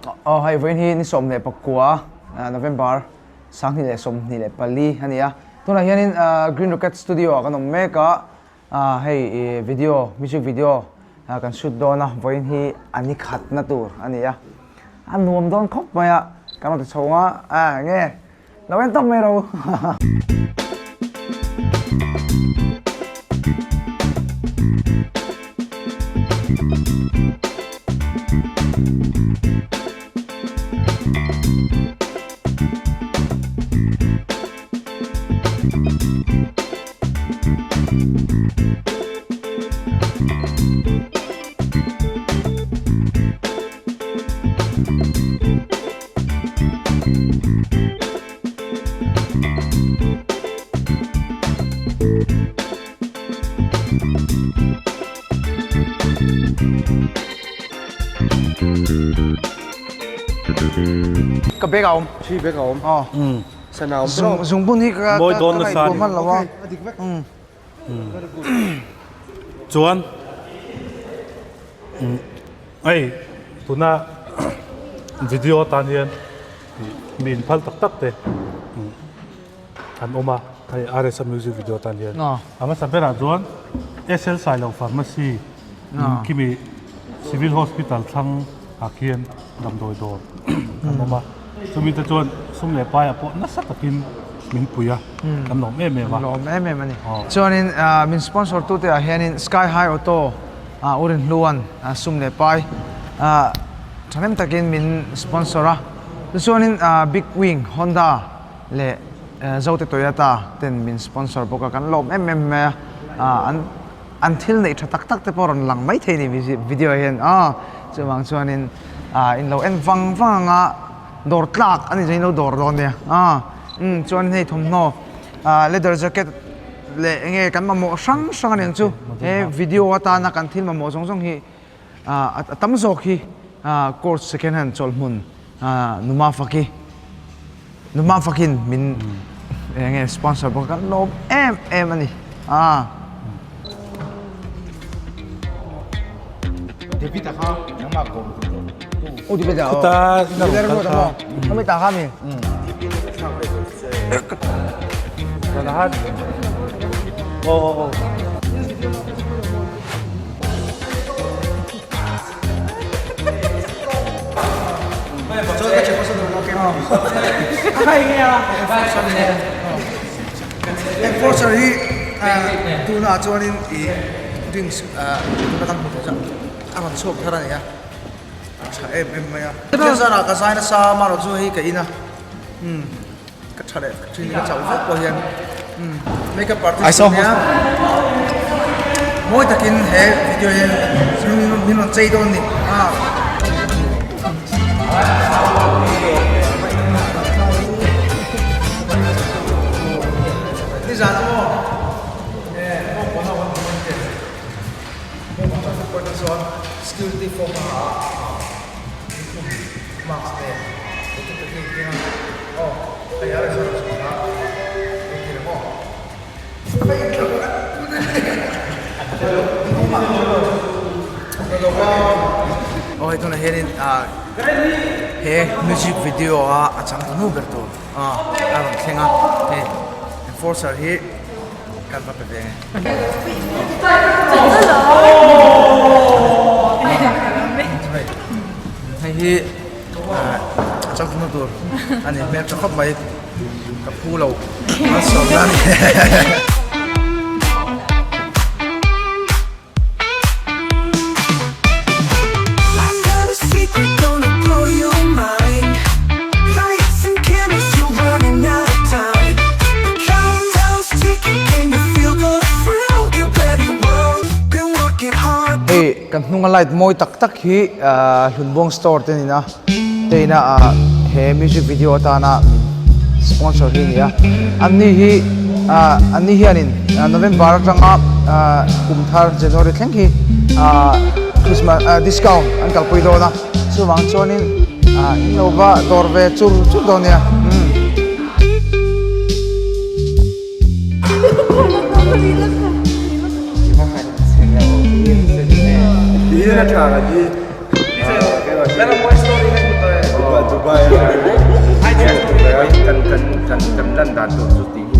Aw hei vawiin hi ni 19 November 2024 a ni a, tunah hianin Green Rocket Studio ah kan awm mek a, hei video music video kan shoot dawn a, vawiin hi a ni khatna tur a ni a, a nuam dawn khawp mai a, kan rawn ti chho ang a, enge Lo en tawp mai ro. Ka bag a awm. Thi bag a awm. Aw. Sana a awm tawh. Zungbun hi ka Mawi dawn nasa ngaihtuah hman lo a. A dik vek. Chuan hei tuna video atan hian mi inphal tak tak te an awm a hei RSA music video atan hian a hmasa berah chuan SL Sailo Pharmacy Kimi Civil Hospital thlang ah khian damdawi dawr an awm a chumi te chuan sum leh paiah pawh nasa takin min pui a kan lawm em em a. Lawm em em a ni. Chuanin min sponsor tute ah hianin Sky High Auto U Rinhluan sum leh pai thahnem takin min sponsor a. Tichuanin Big Wing Honda leh Zote Toyota ten min sponsor bawk a kan lawm em em mai a an An thil neih tha tak tak te pawh rawn lang mai thei ni video ah hian aw chuvang chuanin ah in lo en vang vang ang a dawr tlak a ni chuan in lo dawr dawn nia aw umm chuan hei thawmhnaw ah leather jacket leh eng nge kan mamawh hrang hrang a ni ang chu he video atana kan thil mamawh zawng zawng hi ah a tam zawk hi ah course second hand chawlhmun ah numa faki Numa fakin min eng nge sponsor bawk a kan lawm em em a ni a. David a kha nangmah kawm tur lo. U David a Khuta na David ro kal kha. Kami ta kha mi. Lahat. Oh oh oh. Enforcer hi tunah chuanin ih drinks tuna kan hmu thei chu a rawn chhuak thar a ni a a tha em em mai a zarah ka zai nasa amaherawhchu hei ka in a umm ka tha leh thin ka chauh vek pawh hian umm makeup artist a nia mawi takin he video hian min rawn chei dawn a ni a. Nizan chu maw traffic point ah chuan security form a ha a. Mask nen engtin tak nge keng a aw hei a result chhung a eng ti reng aw aw hei tunah hianin ah he music video a a changtu nu ber tur a a rawn thleng a hei enforcer hi kan va pe ve nge Hei hi a changtlung na tur a ni hmel tha khawp mai ka phu lo malsawmna a ni. Hei kan hnunga light mawi tak tak hi Hlunbuang store te nina te ina he music video atana min sponsor hi a ni a anni hi anni hianin November atanga kum thar January thleng hi Christmas discount an kalpui dawn a chuvang chuanin in lo va dawr ve chur chur dawn nia. dan tur chu tih hi.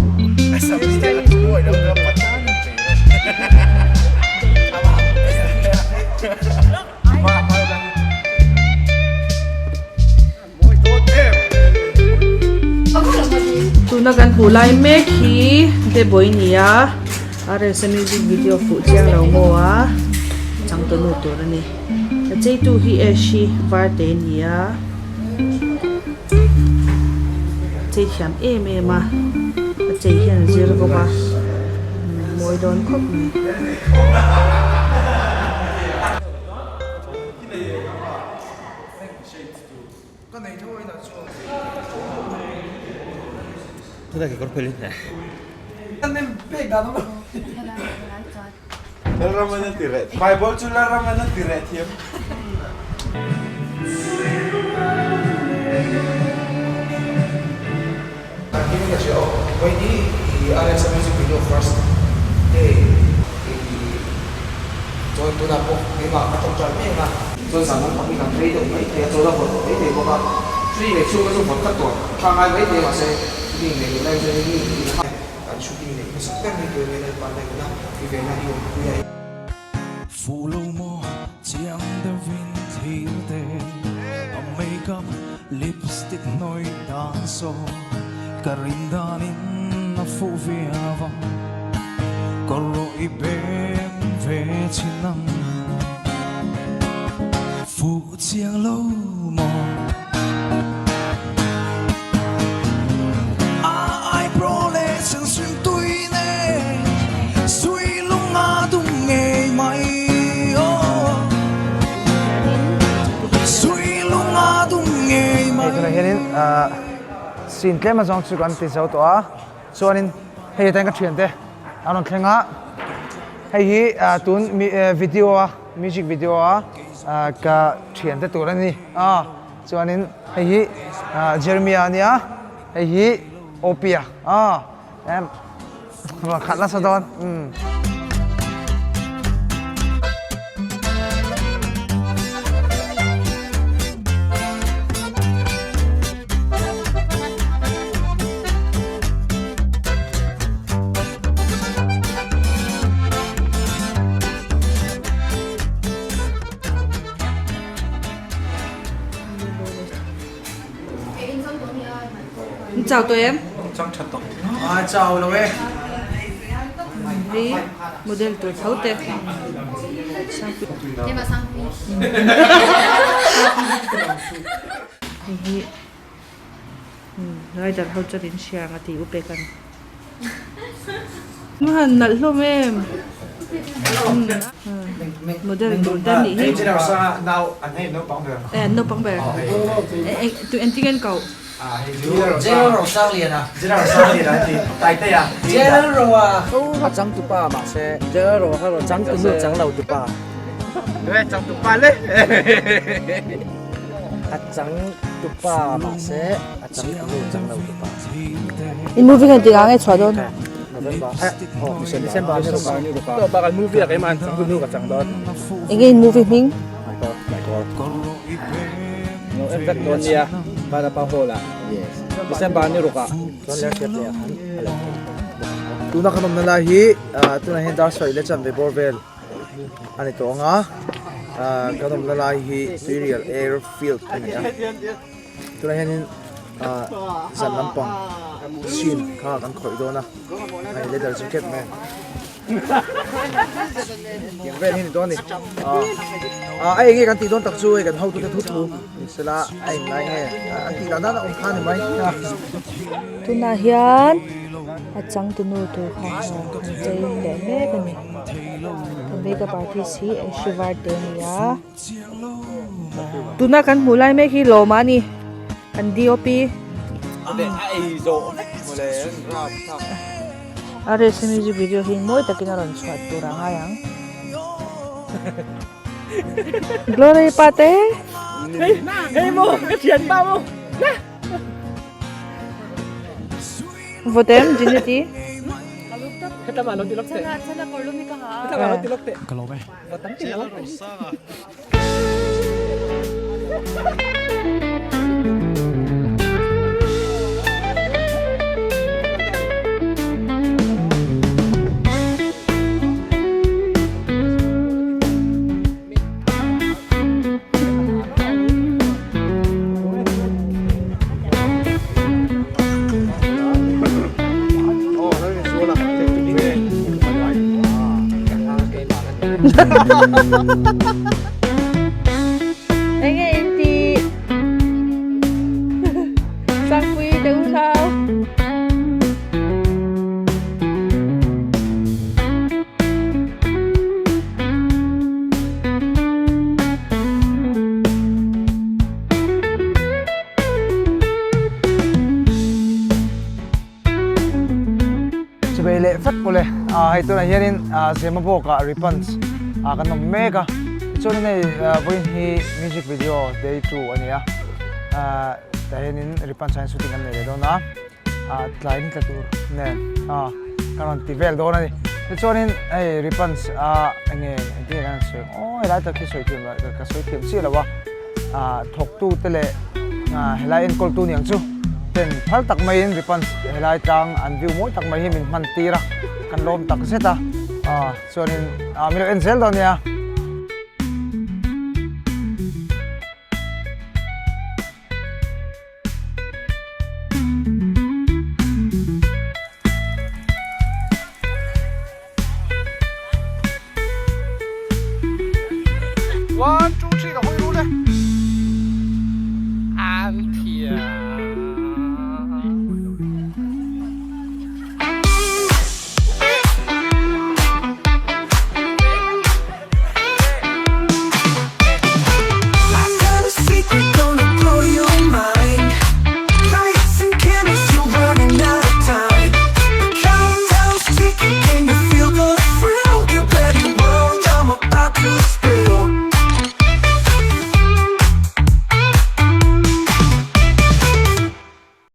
Tuna kan hmuh lai mek hi Deboi nia RSA music video fuh chiang lo maw a changtunu tur a ni a cheitu hi Ash hi varte nia chei thiam em em a a chei hian a zir bawk a mawi dawn khawp mai. Bible chu Lalram an ti reh thiam. Chuan tunah pawh keimah ka tawngtai mek a. Chuan zan lam pahnih kan rei deuh mai thei a, chaw la vawt mai thei bawk a. Chumi leh chhunga chu vawt tak tawh tha ngai mai thei mahse shooting leh duh lai chuan mi in kha kan shooting leh hmasak ber mai tur ania Lalpa na in a i ve na i awm pui a. Fuh lo maw chiang deuhin thlir te a makeup lipstick hnawih dan saw ka rin danin a fuh viau ang kawr rawh i beng ve chin ang fuh chiang lo maw a eyebrow leh sensui tui nen sui lung a dum ngei mai aw sui lung a dum ngei mai. Hei tunah hianin scene tlem azawng chu kan ti zo tawh a chuanin hei atan ka thiante an rawn thleng a hei hi tun video a music video a ka thiante tur a ni a chuanin hei hi Jeremia a nia hei hi Opia a rawn khat nasa dawn umm. Chau tawh em? Chang tha tawh. A chau lo e. Hei model tur tho te. Hei hi rider ho chuan in hria ang a ti u pek a ni. Han nalh hlawm em. Model tur te anih hi. Eh an naupang ber. Tu engtin nge an koh? In movie khan tikah nge chhuah dawn? Enge in movie hming? Tuna kan awmna lai hi tunah hian dar sarih leh chanve bawr vel a ni tawh ang a kan awmna lai hi Tuirial Airfield a ni a. Tunah hianin ah zan lampang scene kha kan khawih dawn a hei leather jacket nen tiang vel hi ni dawn a ni ah a enge kan tih dawn tak chu hei kan hotute thu thu ni sela a eng lai nge an tih dan dan a awm kha a ni mai. Tunah hian a changtunu tur kha an chei leh mek a ni kan makeup artist hi Shivar te a ni a. Tuna kan hmuh lai mek hi lawm a ni kan DOP a rsa music video hi mawi takin a rawn chhuah tur a ngai ang Glory pa te Votem Jinity Enge in tih? Sangpui te u thau. Chubei leh vat pawh le hei tunah hianin Zemabawkah Ripans kan awm mek a tichuanin hei vawiin hi music video day 2 a ni a tah hianin Ripans ah hian shooting kan nei leh dawn a tlai ni tla tur nen kan rawn ti vel dawn a ni tichuanin hei Ripans enge engtin nge kan han sawi ang aw helai tak hi sawi thiam ka sawi thiam chiah lo a. Thawktu te leh helai enkawltu niang chu ten phal tak maiin Ripans helai tlang an view mawi tak mai hi min hman tir a, kan lawm tak zet a, chuanin min lo en zel dawn nia. One, two, three, ka hawi ru le. An thi.